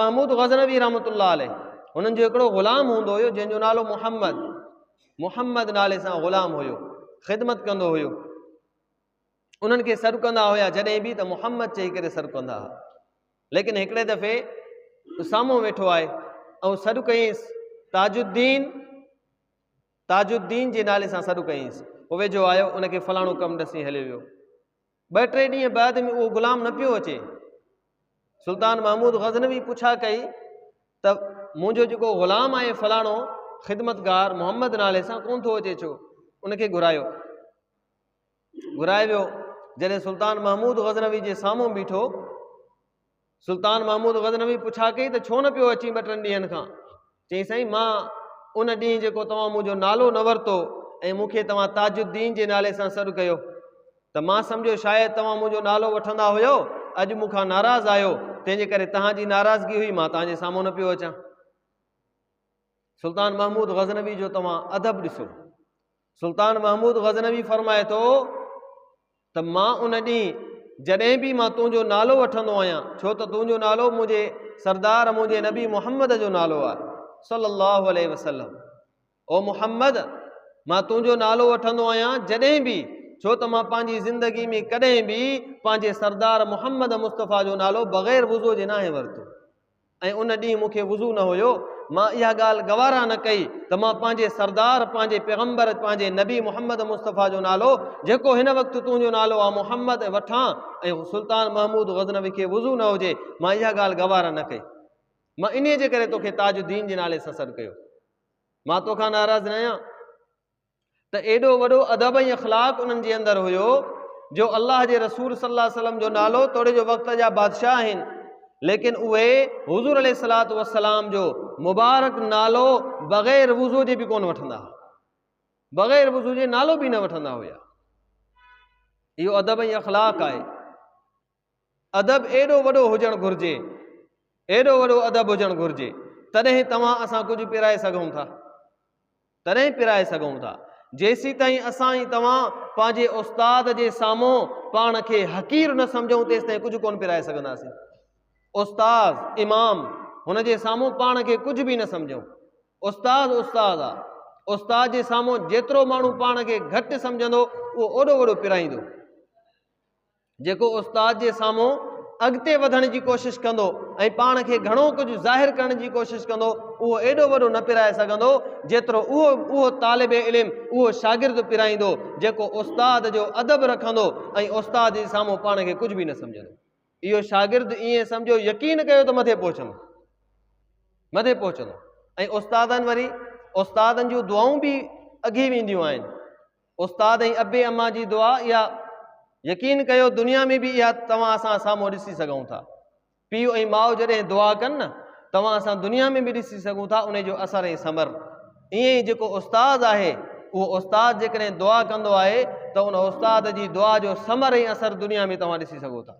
محمود غزنوي رحمة الله عليه هنن جو هڪڙو غلام هوندو هيو جنهن جو نالو محمد محمد نالي سان غلام هيو خدمت ڪندو هيو انهن کي سڏ ڪندا هيا جڏهن به ته محمد چئي ڪري سڏ ڪندا هئا ليڪن هڪڙي دفعي سامهون ويٺو آهي ۽ سڏ ڪيائينس تاج الدين تاج الدين جي نالي سان سڏ ڪيائينس هو ويجهو آيو ان کي فلاڻو ڪم ڏسي هليو ويو ٻه ٽي ڏينهن بعد ۾ اهو غلام نه پيو اچي. سلطان محمود غزنوي پڇا ڪئي ته منهنجو جيڪو غلام آهي فلاڻو خدمتگار محمد نالي سان ڪونه ٿو اچي ڇو؟ ان کي گهرايو. گهرايو ويو. جڏهن سلطان محمود غزنوي جي سامهون بيٺو، سلطان محمود غزنوي پڇا ڪئي ته ڇو نه پيو اچين ٻه ٽن ڏينهن کان؟ چيائين سائين مان ان ڏينهن جيڪو توهان منهنجو نالو نه ورتو ۽ مون کي توهان تاج الدين جي نالي سان سڏ ڪيو ته مان سمجهيو شايد توهان منهنجو نالو وٺندا هيو اڄ مون کان ناراض آهيو تنهن جي ڪري توهان جي ناراضگي هئي مان توهان جي سامهون نه پيو اچان. سلطان محمود غزنوي جو توهان ادب ڏسو. سلطان محمود غزنوي فرمائي ٿو ته مان ان ڏينهن جڏهن به مان تنهنجو نالو وٺندو آهيان ڇو ته تنهنجو نالو منهنجي سردار منهنجي نبي محمد جو نالو آهي صلي الله عليه وسلم او محمد مان تنهنجو نالو وٺندو آهيان جڏهن به ڇو ته مان پنهنجي زندگي ۾ ڪڏهن به پنهنجي سردار محمد مصطفيٰ جو نالو بغير وضو جي ناهي ورتو ۽ ان ڏينهن مون کي وضو نه هيو، مان اها ڳالهه گوارا نه ڪئي ته مان پنهنجي سردار، پنهنجي پيغمبر، پنهنجي نبي محمد مصطفيٰ جو نالو، جيڪو هن وقت تنهنجو نالو آ محمد، وٺان ۽ سلطان محمود غزنوي کي وضو نه هجي، مان اها ڳالهه گوارا نه ڪئي. مان انهيء جي ڪري توکي تاج الدين جي نالي سان سڏ ڪيو. مان توکان ناراض نه آهيان. ته ايڏو وڏو ادب ۽ اخلاق انهن جي اندر هيو جو الله جي رسول صلي الله عليه وسلم جو نالو توڙي جو وقت جا بادشاهه آهن ليڪن اهي حضور عليه الصلوة والسلام جو مبارڪ نالو بغير وضو جي به ڪونه وٺندا هئا بغير وضو جي نالو به نه وٺندا هيا. اهو ادب ۽ اخلاق آهي. ادب ايڏو وڏو هجڻ گهرجي، ايڏو وڏو ادب هجڻ گهرجي، تڏهن توهان اسان ڪجهه پرائي سگهون ٿا، تڏهن پرائي سگهون ٿا. جيسيتائين اسان ۽ توهان پنهنجي استاد جي سامهون پاڻ کي حقير نه سمجهون تيستائين ڪجهه ڪونه پرائي سگهنداسين. استاد، امام، هن جي سامهون پاڻ کي ڪجهه به نه سمجهون. استاد استاد آ. استاد جي سامهون جيترو ماڻهو پاڻ کي گهٽ سمجهندو اهو اوڏو وڏو پرائيندو. جيڪو استاد جي سامهون اڳتي وڌڻ جي ڪوشش ڪندو ۽ پاڻ کي گهڻو ڪجهه ظاهر ڪرڻ جي ڪوشش ڪندو اهو ايڏو وڏو نه پرائي سگهندو جيترو اهو اهو طالب علم اهو شاگرد پرائيندو جيڪو استاد جو ادب رکندو ۽ استاد جي سامهون پاڻ کي ڪجهه به نه سمجهندو. اهو شاگرد ائين سمجهيو يقين ڪيو ته مٿي پهچندو مٿي پهچندو ۽ استادن وري استادن جون دعائون به اگهي وينديون آهن. استاد ۽ ابي امان جي دعا اها يقين ڪيو دنيا ۾ به اها توهان اسان سامهون ڏسي سگهون ٿا. پيء ۽ ماء جڏهن دعا ڪن نه توهان اسان دنيا ۾ به ڏسي سگهون ٿا ان جو اثر ۽ ثمر. ائين ئي جيڪو استاد آهي اهو استاد جيڪڏهن دعا ڪندو آهي ته ان استاد جي دعا جو ثمر ۽ اثر دنيا ۾ توهان ڏسي سگهو ٿا.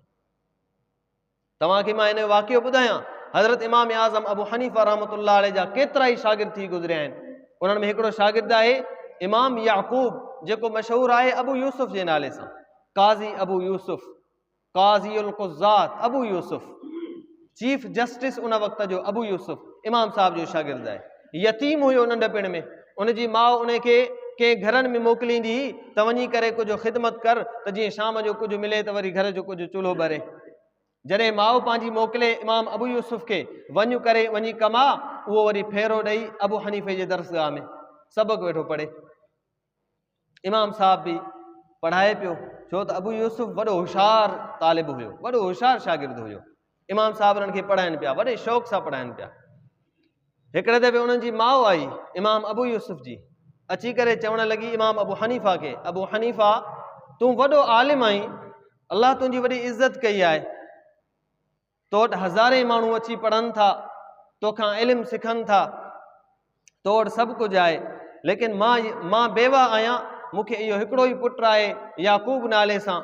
توهان کي مان هن جو واقعو ٻڌايان، حضرت امام اعظم ابو حنيفه رحمة الله عليه جا ڪيترائي شاگرد ٿي گذريا آهن، انهن ۾ هڪڙو شاگرد آهي امام يعقوب جيڪو مشهور آهي ابو يوسف جي نالي سان، قاضي ابو يوسف، قاضي القضات ابو يوسف، چيف جسٽس ان وقت جو ابو يوسف امام صاحب جو شاگرد آهي. يتيم هيو ننڍپڻ ۾، ان جي ماء ان کي ڪنهن گهرن ۾ موڪليندي هئي ته وڃي ڪري ڪجهه خدمت ڪر ته جيئن شام جو ڪجهه ملي ته وري گهر جو ڪجهه چولهو ٻري. جڏهن ماء پنهنجي موڪلي امام ابو يوسف کي وڃ ڪري وڃي ڪماء، اهو وري ڦيرو ڏئي ابو حنيفي جي درسگاهه ۾ سبق ويٺو پڙهي. امام صاحب به پڙهائي پيو، ڇو ته ابو يوسف وڏو هوشيار طالب هيو، وڏو هوشيار شاگرد هيو. امام صاحب انهن کي پڙهائن پيا، وڏي شوق سان پڙهائن پيا. هڪڙي دفعي انهن جي ماء آئي امام ابو يوسف جي، اچي ڪري چوڻ لڳي امام ابو حنيفه کي، ابو حنيفه تون وڏو عالم آهين، الله تنهنجي وڏي عزت ڪئي آهي، تو وٽ هزارين ماڻهو اچي پڙهن ٿا، توکان علم سکن ٿا، تو وٽ سڀ ڪجهه آهي، ليڪن مان مان بيوه آهيان، مون کي اهو هڪڙو ئي پٽ آهي يعقوب نالي سان،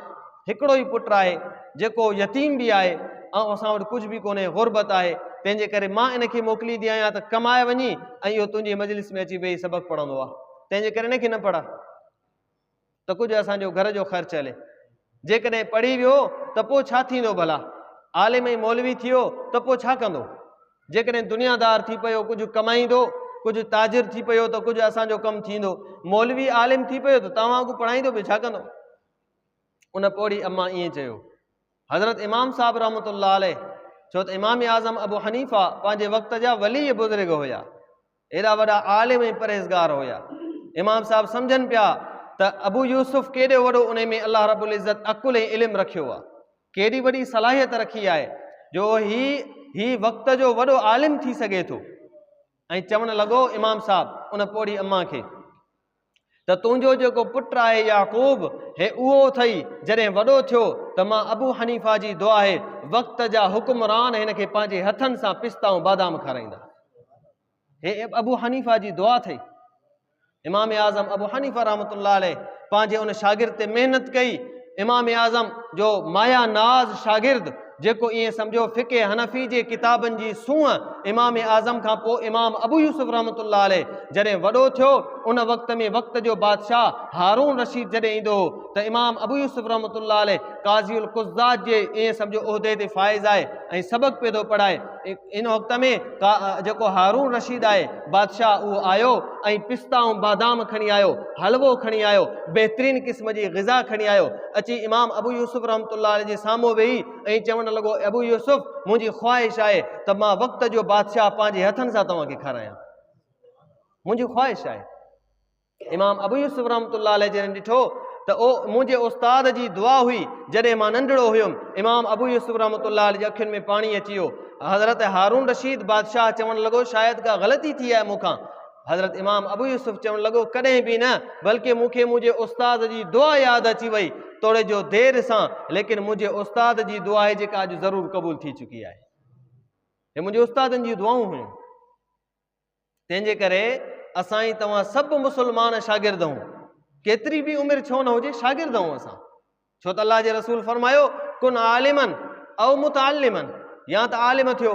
هڪڙو ئي پٽ آهي، جيڪو يتيم به آهي ۽ اسان وٽ ڪجهه به ڪونهي، غربت آهي، تنهن جي ڪري مان ان کي موڪليندي آهيان ته ڪمائي وڃي ۽ اهو تنهنجي مجلس ۾ اچي ويهي سبق پڙهندو آهي، تنهن جي ڪري ان کي نه پڙهاء ته ڪجهه اسان جو گهر جو خرچ هلي. جيڪڏهن پڙهي ويو ته پوء ڇا ٿيندو ڀلا؟ عالم ۽ مولوي ٿيو ته پوء ڇا ڪندو؟ جيڪڏهن دنيادار ٿي پيو ڪجهه ڪمائيندو، ڪجهه تاجر ٿي پيو ته ڪجهه اسان جو ڪم ٿيندو، مولوي عالم ٿي پيو ته توهان وانگر پڙهائيندو به ڇا ڪندو؟ ان پوڙهي اما ائين چيو. حضرت امام صاحب رحمة الله عليه، ڇو ته امام اعظم ابو حنيفه پنهنجي وقت جا ولي بزرگ هيا، ايڏا وڏا عالم ۽ پرهيزگار هيا. امام صاحب سمجهن پيا ته ابو يوسف ڪيڏو وڏو انهي ۾ الله رب العزت عقل ۽ علم رکيو آ، ڪيڏي وڏي صلاحيت رکي آهي جو هي هي وقت جو وڏو عالم ٿي سگهي ٿو. ۽ چوڻ لڳو امام صاحب ان پوڙهي امان کي ته تنهنجو جيڪو پٽ آهي يعقوب هي اهو اٿئي جڏهن وڏو ٿيو ته مان ابو حنيفه جي دعا آهي وقت جا حڪمران هن کي پنهنجي هٿن سان پستا ۽ بادام کارائيندا. هي ابو حنيفه جي دعا اٿئي. امام اعظم ابو حنيفه رحمة الله عليه پنهنجي ان شاگرد تي محنت ڪئي. امام اعظم جو مايا ناز شاگرد جيڪو ائين سمجهو فقه حنفي جي ڪتابن جي سونهن امام اعظم کان پوء امام ابو يوسف رحمة الله عليه جڏهن وڏو ٿيو ان وقت ۾ وقت جو بادشاهه هارون رشيد جڏهن ايندو هو ته امام ابو يوسف رحمة الله عليه قاضي القضات جي ائين سمجهو عهدي تي فائز آهي ۽ سبق پيو ٿو پڙهائي ان وقت ۾ جيڪو هارون رشيد آهي بادشاهه اهو آيو ۽ پستا ۽ بادام کڻي آيو، حلوو کڻي آيو، بهترين قسم جي غذا کڻي آيو، اچي امام ابو يوسف رحمة الله عليه جي سامهون ويهي ۽ چوڻ لڳو ابو يوسف منهنجي خواهش آهي ته مان وقت جو بادشاهه پنهنجي هٿن سان توهان کي کارايان، منهنجي خواهش آهي. امام ابو يوسف رحمة الله عليه جڏهن ڏٺو ته او منهنجي استاد جي دعا هئي جڏهن مان ننڍڙو هيم، امام ابو يوسف رحمة الله عليه جي اکين ۾ پاڻي اچي ويو. حضرت هارون رشيد بادشاهه چوڻ لڳو شايد ڪا غلطي ٿي آهي مون کان. حضرت امام ابو يوسف چوڻ لڳو ڪڏهن به نه بلڪه مون کي منهنجي استاد جي دعا ياد اچي وئي توڙي جو دير سان ليڪن منهنجي استاد جي دعا آهي جيڪا اڄ ضرور قبول ٿي چڪي آهي. هي منهنجي استادن جون دعائون هيون. تنهن جي ڪري اسان ۽ توهان سڀ مسلمان شاگرد آهيون، ڪيتري به عمر ڇو نه هجي شاگرد آهيون اسان، ڇو ته الله جي رسول فرمايو ڪن عالما او متعلما، يا ته عالم ٿيو،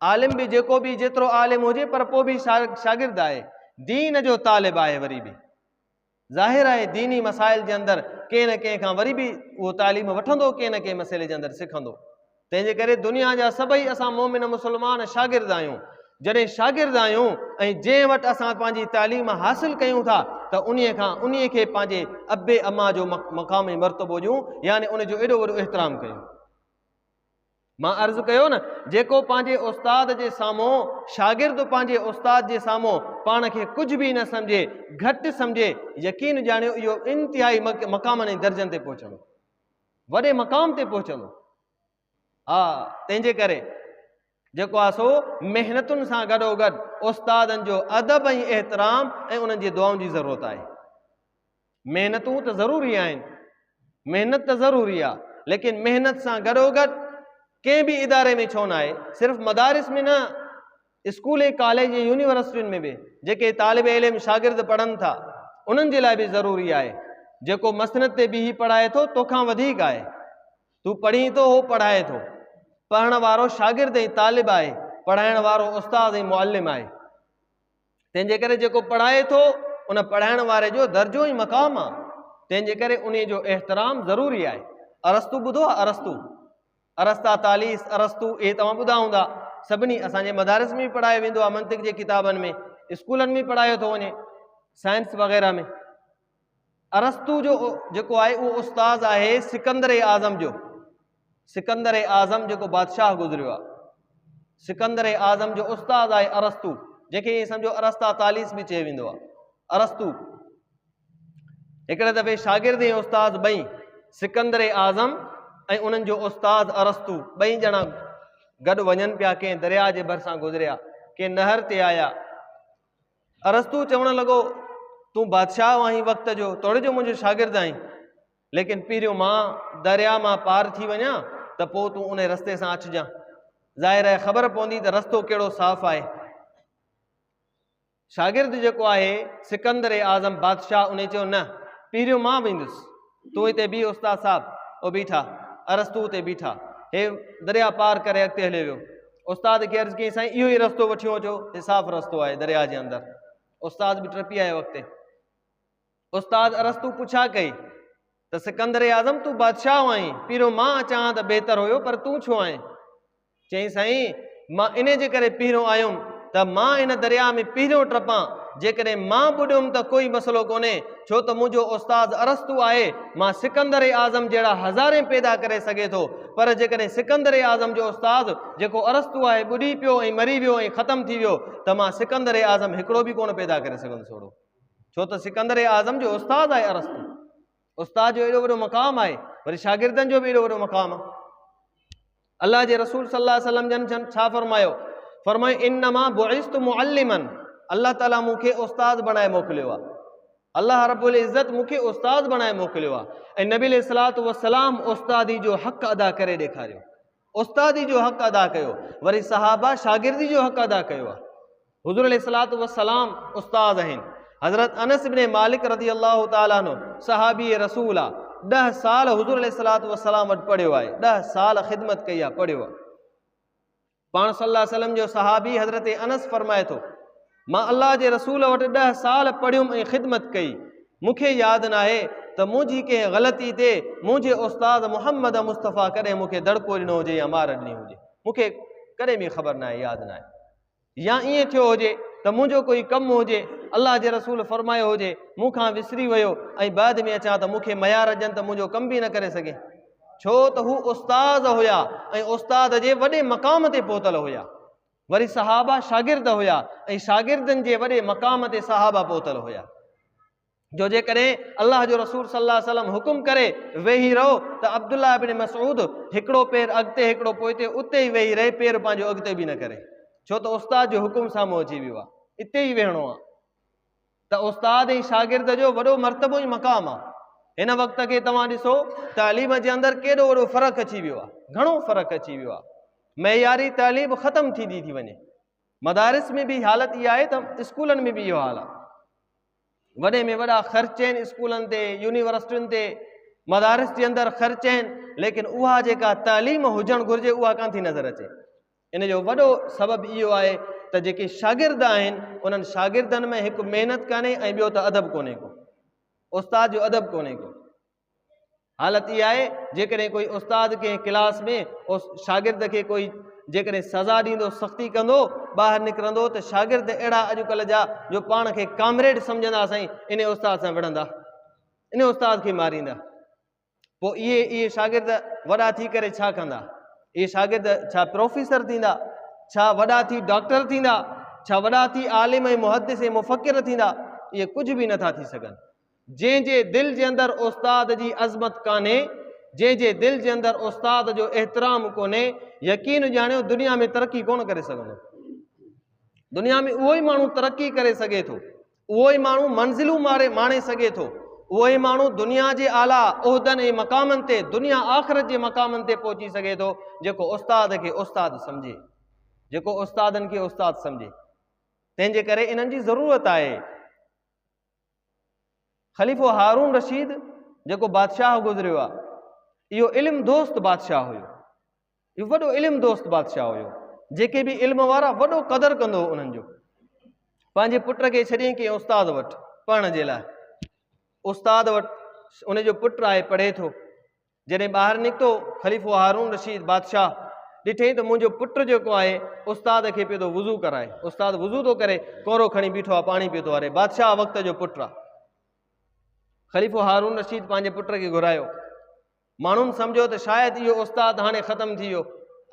عالم به جيڪو به جيترو عالم هجي پر پوء به شاگرد آهي، دين جو طالب آهي، وري به ظاهر آهي ديني مسائل جي اندر ڪنهن نه ڪنهن کان وري به اهو تعليم وٺندو، ڪنهن نه ڪنهن مسئلي جي اندر سکندو. تنهن جي ڪري دنيا جا سڀئي اسان مؤمن مسلمان شاگرد آهيون. جڏهن شاگرد آهيون ۽ جنهن وٽ اسان پنهنجي تعليم حاصل ڪيون ٿا ته انهي کان انهي کي پنهنجي ابي اما جو مقام ۽ مرتبو ڏيون يعني ان جو ايڏو وڏو احترام ڪيون. مان عرض ڪيو نه جيڪو پنهنجي استاد جي سامهون شاگرد پنهنجي استاد جي سامهون پاڻ کي ڪجهه به نه سمجهي گهٽ سمجهي يقين ڄاڻيو اهو انتهائي مقامن ۽ درجن تي پهچندو وڏي مقام تي پهچندو. ها تنهن جي ڪري جيڪو آ سو محنتن سان گڏوگڏ استادن جو ادب ۽ احترام ۽ انهن جي دعائن جي ضرورت آهي. محنتون ته ضروري آهن، محنت ته ضروري آ، ليڪن محنت سان گڏوگڏ ڪنهن به اداري ۾ ڇو ناهي، صرف مدارس ۾ نه، اسڪول ۽ ڪاليج ۽ يونيورسٽين ۾ به جيڪي طالب علم شاگرد پڙهن ٿا، انهن جي لاء به ضروري آهي. جيڪو مسند تي بيهي پڙهائي ٿو، توکان وڌيڪ آهي. تون پڙهين ٿو، هو پڙهائي ٿو. پڙهڻ وارو شاگرد ۽ طالب آهي، پڙهائڻ وارو استاد ۽ معلم آهي. تنهن جي ڪري جيڪو پڙهائي ٿو ان پڙهائڻ واري جو درجو ۽ مقام آ، تنهن جي ڪري انهي جو احترام ضروري آهي. ارسطو ٻڌو آ ارسطو، ارسطا طاليس، ارسطو اهي توهان ٻڌا هوندا، سڀني اسان جي مدارس ۾ به پڙهايو ويندو آ منطق جي ڪتابن ۾، اسڪولن ۾ پڙهايو ٿو وڃي سائنس وغيره ۾. ارسطو جو جيڪو آهي اهو استاد آهي سڪندر اعظم جو، سڪندر اعظم جيڪو بادشاهه گذريو آهي، سڪندر اعظم جو استاد آهي ارسطو، جنهن کي ائين سمجهو ارسطا طاليس به چيو ويندو آهي. ارسطو هڪڙي دفعي شاگرد ۽ استاد ٻئي، سڪندر اعظم ۽ انهن جو استاد ارسطو، ٻئي ڄڻا گڏ وڃن پيا، ڪنهن درياء جي ڀرسان گذريا، ڪنهن نهر تي آيا. ارسطو چوڻ لڳو، تون بادشاهه آهين وقت جو، توڙي جو منهنجو شاگرد آهين، ليڪن پهريون مان درياء مان پار ٿي وڃان ته پوء تون انهي رستي سان اچجان. ظاهر آهي خبر پوندي ته رستو ڪهڙو صاف آهي. شاگرد جيڪو آهي سڪندر اعظم بادشاهه انهي چيو، نه، پهريون مان ويندس، تون هتي بيهه استاد صاحب. او بيٺا. ارسطو اتي بيٺا. هي درياء پار ڪري اڳتي هليو ويو. استاد کي عرض ڪيائين، سائين اهو ئي رستو وٺيون اچو، هي صاف رستو آهي درياء جي اندر. استاد به ٽپي آيو اڳتي. استاد ارسطو پڇا ڪئي ته سڪندر اعظم تون بادشاهه آهين، پهريون مان اچان ها ته بهتر هيو پر تون ڇو آئين؟ چيائين سائين مان انهي جي ڪري پهريون آيم ته مان هن درياء ۾ پهريون ٽپان، جيڪڏهن مان ٻڏيم ته ڪوئي مسئلو ڪونهي، ڇو ته منهنجو استاد ارسطو آهي، مان سڪندر اعظم جهڙا هزارين پيدا ڪري سگهي ٿو، پر جيڪڏهن سڪندر اعظم جو استاد، جيڪو ارسطو آهي، ٻڏي پيو ۽ مري ويو ۽ ختم ٿي ويو ته مان سڪندر اعظم هڪڙو به ڪونه پيدا ڪري سگهندس اوڙو، ڇو ته سڪندر اعظم جو استاد آهي ارسطو. استاد جو ايڏو وڏو مقام آهي، وري شاگردن جو به ايڏو وڏو مقام آهي. الله جي رسول صلي الله عليه وسلم جن جن ڇا فرمايو؟ فرمايو انما بعثت معلما، الله تعالي مون کي استاد بڻائي موڪليو آهي. الله رب العزت مون کي استاد بڻائي موڪليو آهي ۽ نبي عليه الصلوۃ والسلام استادي جو حق ادا ڪري ڏيکاريو، استادي جو حق ادا ڪيو، وري صحابه شاگردي جو حق ادا ڪيو آهي. حضور عليه الصلوة والسلام استاد آهن. حضرت انس بن مالڪ رضي الله تعالٰي عنه صحابي رسول آ، ڏهه سال حضور عليه الصلوة والسلام وٽ پڙهيو آهي، ڏهه سال خدمت ڪئي آ، پڙهيو آ. پاڻ صلي الله عليه وسلم جو صحابي حضرت انس فرمائي ٿو، مان الله جي رسول وٽ ڏهه سال پڙهيم ۽ خدمت ڪئي، مون کي ياد ناهي ته منهنجي ڪنهن غلطي تي منهنجي استاد محمد مصطفيٰ ڪڏهن مون کي دڙڪو ڏنو هجي يا مار ڏني هجي، مون کي ڪڏهن به خبر ناهي، ياد ناهي. يا ائين ٿيو هجي ته منهنجو ڪوئي ڪم هجي، الله جي رسول فرمايو هجي، مون کان وسري ويو ۽ بعد ۾ اچان ته مون کي ميار ڏين ته منهنجو ڪم به نه ڪري سگهين. ڇو ته هو استاد هيا ۽ استاد جي وڏي مقام تي پهتل هيا. وري صحابه شاگرد هيا ۽ شاگردن جي وڏي مقام تي صحابه پهتل هيا. جو جيڪڏهن الله جو رسول صلي الله عليه وسلم حڪم ڪري ويهي رهو ته عبدالله ابن مسعود هڪڙو پير اڳتي هڪڙو پوئتي اتي ئي ويهي رهي، پير پنهنجو اڳتي به نه ڪري، ڇو ته استاد جو حڪم سامهون اچي ويو آهي، اتي ئي ويهڻو آهي. ته استاد ۽ شاگرد جو وڏو مرتبو ۽ مقام آهي. هن وقت کي توهان ڏسو تعليم جي اندر ڪيڏو وڏو فرق اچي ويو آهي، گهڻو فرق اچي ويو آهي. معياري تعليم ختم ٿيندي ٿي وڃي. مدارس ۾ به حالت اها آهي ته اسڪولن ۾ به اهو حال آهي. وڏي ۾ وڏا خرچ آهن اسڪولن تي، يونيورسٽين تي، مدارس جي اندر خرچ آهن، ليڪن اها جيڪا تعليم هجڻ گهرجي اها ڪانه ٿي نظر اچي. ان جو وڏو سبب اهو آهي ته جيڪي شاگرد آهن انهن شاگردن ۾ هڪ محنت ڪانهي ۽ ٻيو ته ادب ڪونهي ڪو، استاد جو ادب ڪونهي ڪو. حالت اها آهي جيڪڏهن ڪوئي استاد ڪنهن ڪلاس ۾ شاگرد کي ڪوئي جيڪڏهن سزا ڏيندو، سختي ڪندو، ٻاهر نڪرندو ته شاگرد اهڙا اڄڪلهه جا جو پاڻ کي ڪامريڊ سمجهندا سائين انهي استاد سان وڙهندا، انهي استاد کي ماريندا. پوء اهي اهي شاگرد وڏا ٿي ڪري ڇا ڪندا؟ اهي شاگرد ڇا پروفيسر ٿيندا؟ ڇا وڏا ٿي ڊاڪٽر ٿيندا؟ ڇا وڏا ٿي عالم ۽ محدث ۽ مفڪر ٿيندا؟ اهي ڪجهه به نٿا ٿي سگهن. جنهن جي دل جي اندر استاد جي عظمت ڪانهي، جنهن جي دل جي اندر استاد جو احترام ڪونهي، يقين ڄاڻيو دنيا ۾ ترقي ڪونه ڪري سگهندو. دنيا ۾ اهو ئي ماڻهو ترقي ڪري سگهي ٿو، اهو ئي ماڻهو منزلون ماري ماڻي سگهي ٿو، اهو ئي ماڻهو دنيا جي اعليٰ عهدن ۽ مقامن تي، دنيا آخرت جي مقامن تي پهچي سگهي ٿو، جيڪو استاد کي استاد سمجهي، جيڪو استادن کي استاد سمجهي. تنهن جي ڪري انهن جي ضرورت آهي. خليفو هارون رشيد جيڪو بادشاهه گذريو آهي اهو علم دوست بادشاهه هيو، اهو وڏو علم دوست بادشاهه هيو، جيڪي به علم وارا وڏو قدر ڪندو هو انهن جو. پنهنجي پٽ کي ڇڏيائين ڪنهن استاد وٽ پڙهڻ جي لاء، استاد وٽ ان جو پٽ آهي پڙهي ٿو. جڏهن ٻاهر نڪتو خليفو هارون رشيد بادشاهه ڏٺئي ته منهنجو پٽ جيڪو آهي استاد کي پيو ٿو وضو ڪرائي، استاد وضو ٿو ڪري، ڪورو کڻي بيٺو آهي پاڻي پيو ٿو هاري، بادشاهه وقت جو پٽ آهي. خليفو هارون رشيد پنهنجي پٽ کي گهرايو. ماڻهن سمجهيو ته شايد اهو استاد هاڻي ختم ٿي ويو،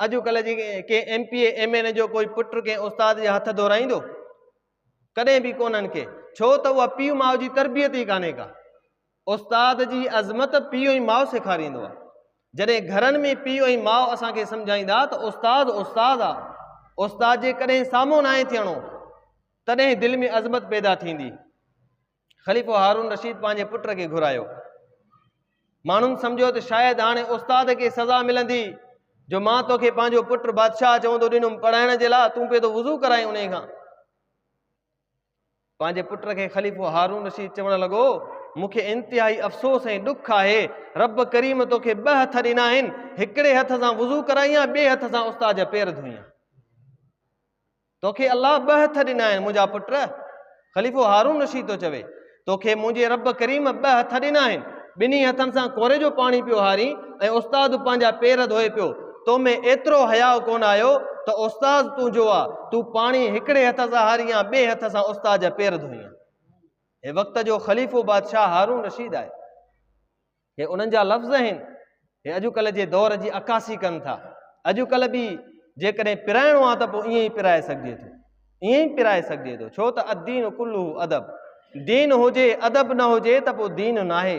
اڄڪلهه جي ڪنهن ايم پي اي ايم اين اي جو ڪوئي پٽ ڪنهن استاد جا هٿ ڌورائيندو؟ ڪڏهن به ڪونهن کي، ڇو ته اها پيء ماء جي تربيت ئي ڪانهي ڪا. استاد جي عظمت پيء ۽ ماء سيکاريندو آهي. جڏهن گهرن ۾ پيء ۽ ماء اسان کي سمجهائيندا ته استاد استاد آ، استاد جي ڪڏهن سامهون ناهي ٿيڻو، تڏهن دل ۾ عظمت پيدا ٿيندي. خليفو هارون رشيد پنهنجي پٽ کي گهرايو. ماڻهن سمجهيو ته شايد هاڻي استاد کي سزا ملندي جو مان توکي پنهنجو پٽ بادشاهه چوندو ڏنم پڙهائڻ جي لاء، تون پيو ٿو وضو ڪرائين انهي کان. پنهنجي پٽ کي خليفو هارون رشيد چوڻ لڳو، مون کي انتهائي افسوس ۽ ڏک آهي، رب ڪريم توکي ٻه هٿ ڏنا آهن، هڪڙي هٿ سان وضو ڪرائين ها، ٻئي هٿ سان استاد جا پير ڌوئين ها. توکي الله ٻه هٿ ڏنا آهن منهنجا پٽ، خليفو هارون رشيد ٿو چوي، توکي منهنجي رب ڪريم ٻه هٿ ڏنا آهن، ٻنهي هٿن سان ڪوري جو پاڻي پيو هارين ۽ استاد پنهنجا پير ڌوئي پيو، تو ۾ ايترو حياء ڪونه آيو ته استاد تنهنجو آ، تون پاڻي هڪڙي هٿ سان هارين ها، ٻئي هٿ سان استاد جا پير ڌوئين ها. هي وقت جو خليفو بادشاهه هارون رشيد آهي. هي انهن جا لفظ آهن. هي اڄڪلهه جي دور جي عڪاسي ڪن ٿا. اڄڪلهه به جيڪڏهن پرائڻو آهي ته پوء ائين ئي پرائي سگهجي ٿو. ائين ئي پرائي سگهجي ٿو. ڇو ته الدين ڪله ادب. دين هجي ادب نه هجي ته پوء دين ناهي.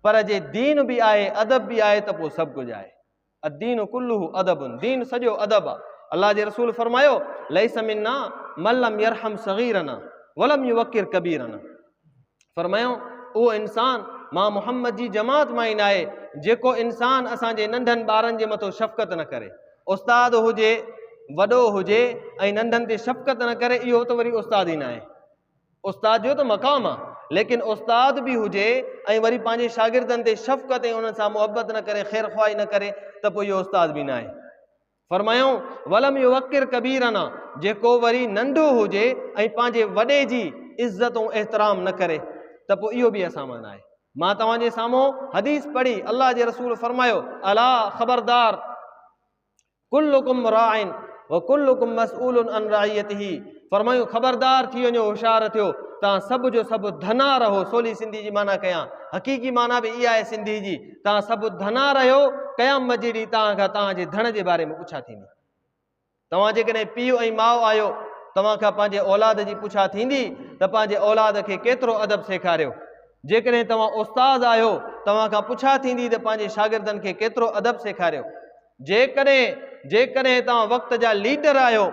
پر جي دين به آهي ادب به آهي ته پوء سڀ ڪجهه آهي. الدين ڪله ادب، دين سڄو ادب آ. الله جي رسول فرمايو، ليس منا من لم يرحم صغيرنا ولم يوقر ڪبيرنا. فرمايو، اهو انسان مان محمد جي جماعت مان ئي ناهي جيڪو انسان اسان جي ننڍن ٻارن جي مٿو شفقت نه ڪري. استاد هجي، وڏو هجي ۽ ننڍن تي شفقت نه ڪري اهو ته وري استاد ئي ناهي. استاد جو ته مقام آ ليڪن استاد به هجي ۽ وري پنهنجي شاگردن تي شفقت ۽ انهن سان محبت نه ڪري خير خواهي نه ڪري ته پوء اهو استاد به ناهي. فرمايائون ولم يوقر ڪبيرنا جيڪو وري ننڍو هجي ۽ پنهنجي وڏي جي عزت ۽ احترام نه ڪري ته پوء اهو به اسان مان ناهي. مان توهان جي سامهون حديث پڙهي الله جي رسول فرمايو الا خبردار ڪلڪم راع وڪلڪم مسئول عن رعيته فرمايو خبردار ٿي وڃو هوشيار ٿيو توهان سڀ جو سڀ ڌنا رهو سولي سنڌي جي معنيٰ ڪيان حقيقي معنيٰ به اها آهي سنڌي جي توهان سڀ ڌنا رهيو قيامت جي ڏينهن توهان کان توهان جي ڌڻ جي باري ۾ پڇا ٿيندي توهان جيڪڏهن پيء ۽ ماء آهيو توهان کان پنهنجي اولاد جي پڇا ٿيندي ته پنهنجي اولاد کي ڪيترو ادب سيکاريو جيڪڏهن توهان استاد آهيو توهان کان پڇا ٿيندي ته پنهنجي شاگردن کي ڪيترو ادب سيکاريو جيڪڏهن جيڪڏهن توهان وقت جا ليڊر آهيو،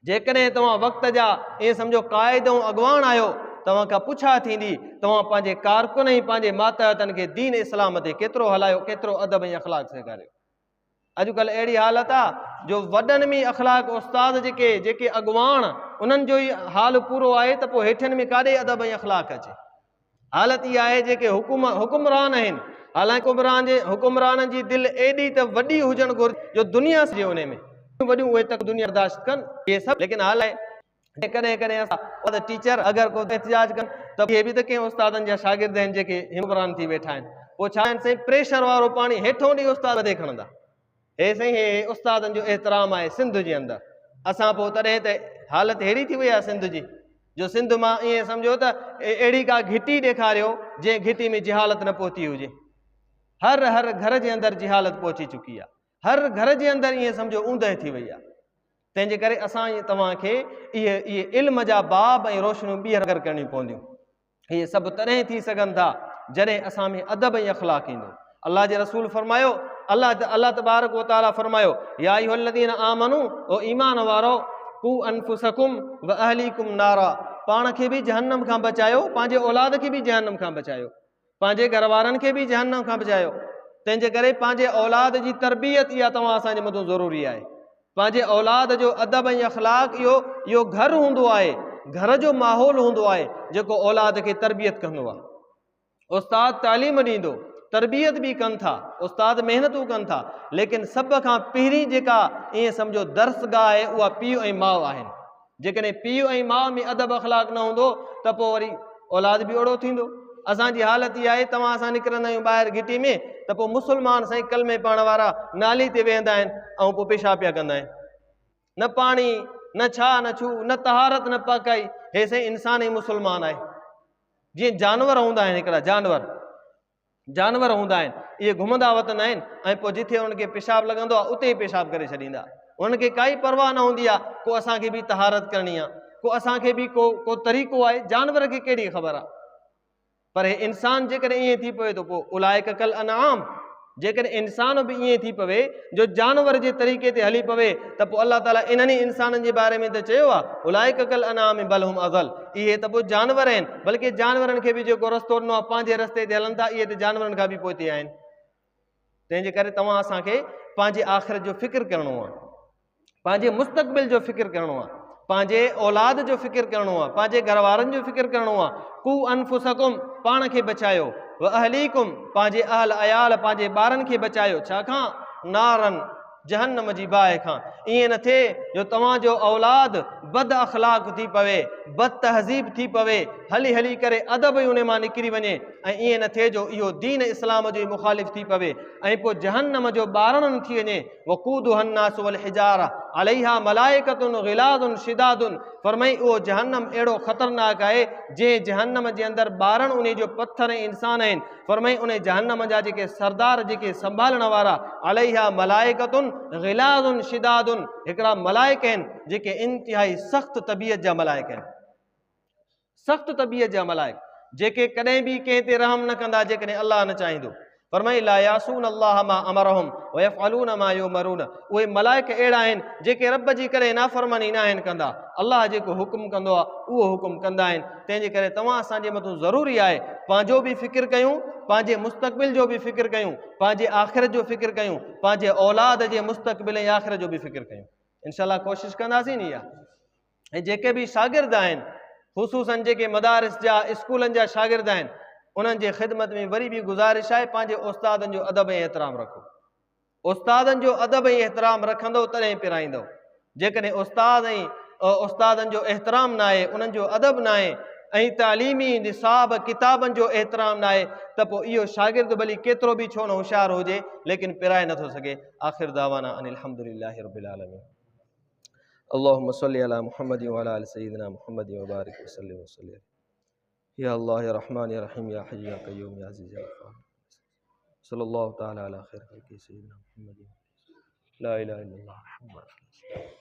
جيڪڏهن توهان وقت جا ائين سمجهو قائد ۽ اڳواڻ آهيو، توهان کان پڇا ٿيندي، توهان پنهنجي ڪارڪن ۽ پنهنجي ماتحتن کي دين اسلام تي ڪيترو هلايو، ڪيترو ادب ۽ اخلاق سيکاريو. اڄڪلهه اهڙي حالت آ جو وڏن ۾ اخلاق استاد جيڪي جيڪي اڳواڻ انهن جو ئي حال پورو آهي ته پوء هيٺين ۾ ڪاڏي ادب ۽ اخلاق اچي. حالت اها آهي جيڪي حڪم حڪمران آهن حالانڪه حڪمران جي حڪمرانن جي دل ايڏي ته وڏي هجڻ گهرجي جو دنيا سڄي انهي ۾ وڏيون اهي تڪ دنيا برداشت ڪن اهي سڀ ليڪن حال آهي ڪڏهن ڪڏهن اسان ٽيچر اگر ڪو احتجاج ڪن ته اهي به ته ڪنهن استادن جا شاگرد آهن جيڪي حڪمران ٿي ويٺا آهن پوء ڇا آهن سائين پريشر وارو پاڻي هيٺون ڏي استاد مٿي کڻندا هي سائين هي استادن جو احترام آهي سنڌ جي اندر اسان پوء تڏهن ته حالت ههڙي ٿي وئي آهي سنڌ جي جو سنڌ مان ائين سمجهو ته اهڙي ڪا گهٽي ڏيکاريو جنهن گهٽي ۾ جهالت نه پهتي هجي هر هر گهر جي اندر جهالت پهچي چڪي آهي هر گهر جي اندر ائين سمجهو اوندهه ٿي وئي آهي تنهن جي ڪري اسان توهان کي اهي اهي علم جا باب ۽ روشنيون ٻيهر ڪرڻيون پونديون اهي سڀ تڏهن ٿي سگهن ٿا جڏهن اسان ۾ ادب ۽ اخلاق ايندو. الله جي رسول فرمايو، الله الله تبارڪ و تعالي فرمايو، يا ايها الذين آمنو او ايمان وارو قو انفسکم واهليکم نارا پاڻ کي به جهنم کان بچايو پنهنجي اولاد کي به جهنم کان بچايو پنهنجي گهر وارن کي به جهنم کان بچايو تنهن جي ڪري پنهنجي اولاد جي تربيت اها توهان اسان جي مٿون ضروري آهي پنهنجي اولاد جو ادب ۽ اخلاق اهو اهو گهر هوندو آهي گهر جو ماحول هوندو آهي جيڪو اولاد کي تربيت ڪندو آهي استاد تعليم ڏيندو تربيت به ڪن ٿا استاد محنتون ڪن ٿا ليڪن سڀ کان پهرين جيڪا ائين سمجهو درسگاهه آهي اها پيء ۽ ماء آهن جيڪڏهن پيء ۽ ماء ۾ ادب اخلاق نه هوندو ته پوء وري اولاد به اهڙو ٿيندو. اسان جي حالت اها آهي توهان اسان نڪرندا آهيون ٻاهر گهٽي ۾ ته پوء مسلمان سائين ڪلمي پڙهڻ وارا نالي تي ويهندا آهن ۽ پوء پيشاب پيا ڪندا آهن. نه پاڻي نه ڇا نه ڇو نه طهارت نه پاڪائي هي سائين انسان ۽ مسلمان آهي. جيئن جانور هوندا آهن هڪڙا جانور جانور هوندا آهن اهي گهمندا وتندا آهن ۽ پوء جٿي انهن کي پيشاب لڳندو آهي اتي ئي پيشاب ڪري ڇڏيندا انهن کي ڪائي پرواهه نه هوندي آهي ڪو اسان کي به طهارت ڪرڻي آهي ڪو اسان کي به ڪو ڪو طريقو آهي جانور کي ڪهڙي خبر آهي پر هي انسان جيڪڏهن ائين ٿي پوي ته پوء اولائڪ ڪل انعام جيڪڏهن انسان به ائين ٿي پوي جو جانور جي طريقي تي هلي پوي ته پوء الله تعاليٰ انهن ئي انسانن جي باري ۾ ته چيو آهي اولئڪ ڪالانعام بل هم اضل اهي ته پوء جانور آهن بلڪه جانورن کي به جيڪو رستو ڏنو آهي پنهنجي رستي تي هلن ٿا اهي ته جانورن کان به پوئتي آهن تنهن جي ڪري توهان اسان کي پنهنجي آخرت جو فڪر ڪرڻو آهي پنهنجي مستقبل جو فڪر ڪرڻو آهي پنهنجي اولاد جو فڪر ڪرڻو آهي پنهنجي گهر وارن جو فڪر ڪرڻو آهي قو انفسکم پاڻ کي بچايو واهليڪم پنهنجي اهل عيال پنهنجي ٻارن کي بچايو ڇا کان نارن جهنم جي باهه کان. ائين نه ٿئي جو توهان جو اولاد بد اخلاق ٿي پوي، بد تهذيب ٿي پوي، هلي هلي ڪري ادب ئي ان مان نڪري وڃي ۽ ائين نه ٿئي جو اهو دين اسلام جو ئي مخالف ٿي پوي ۽ پوء جهنم جو ٻارڻ ٿي وڃي. وقودها الناس والحجاره عليها ملائڪة غلاظ شداد فرمائي اهو جهنم اهڙو خطرناڪ آهي جنهن جهنم جي اندر ٻارڻ انهي جو پٿر ۽ انسان آهن. فرمائي انهي جهنم جا جيڪي سردار جيڪي سنڀالڻ وارا عليها ملائڪة غلاظ شداد هڪڙا ملائڪ آهن جيڪي انتهائي سخت طبيعت جا ملائڪ آهن، سخت طبيعت جا ملائڪ جيڪي ڪڏهن به ڪنهن تي رحم نه ڪندا جيڪڏهن الله نه چاهيندو. فرمائي لا يعصون الله ما امرهم ويفعلون ما يؤمرون اهي ملائڪ اهڙا آهن جيڪي رب جي ڪڏهن نافرماني ناهن ڪندا، الله جيڪو حڪم ڪندو آهي اهو حڪم ڪندا آهن. تنهن جي ڪري توهان اسان جي مٿون ضروري آهي پنهنجو به فڪر ڪيون، پنهنجي مستقبل جو به فڪر ڪيون، پنهنجي آخرت جو فڪر ڪيون، پنهنجي اولاد جي مستقبل ۽ آخرت جو به فڪر ڪيون. انشاء الله ڪوشش ڪنداسين اها. ۽ جيڪي به شاگرد آهن خصوصا جيڪي مدارس جا اسڪولن جا شاگرد آهن انهن جي خدمت ۾ وري به گذارش آهي پنهنجي استادن جو ادب ۽ احترام رکو. استادن جو ادب ۽ احترام رکندؤ تڏهن پرائيندؤ. جيڪڏهن استاد ۽ استادن جو احترام ناهي، انهن جو ادب ناهي ۽ تعليمي نصاب ڪتابن جو احترام ناهي ته پوء اهو شاگرد ڀلي ڪيترو به ڇو نه هوشيار هجي ليڪن پرائي نٿو سگهي. آخر دعوانا ان الحمد لله رب العالمين. اللهم صل على محمد وعلى آل سيدنا محمد وبارك وسلم وسلم. يا الله يا رحمن يا رحيم يا حي يا قيوم يا عزيز يا غفار. صلى الله تعالى على خير خلقه سيدنا محمد. لا اله الا الله محمد.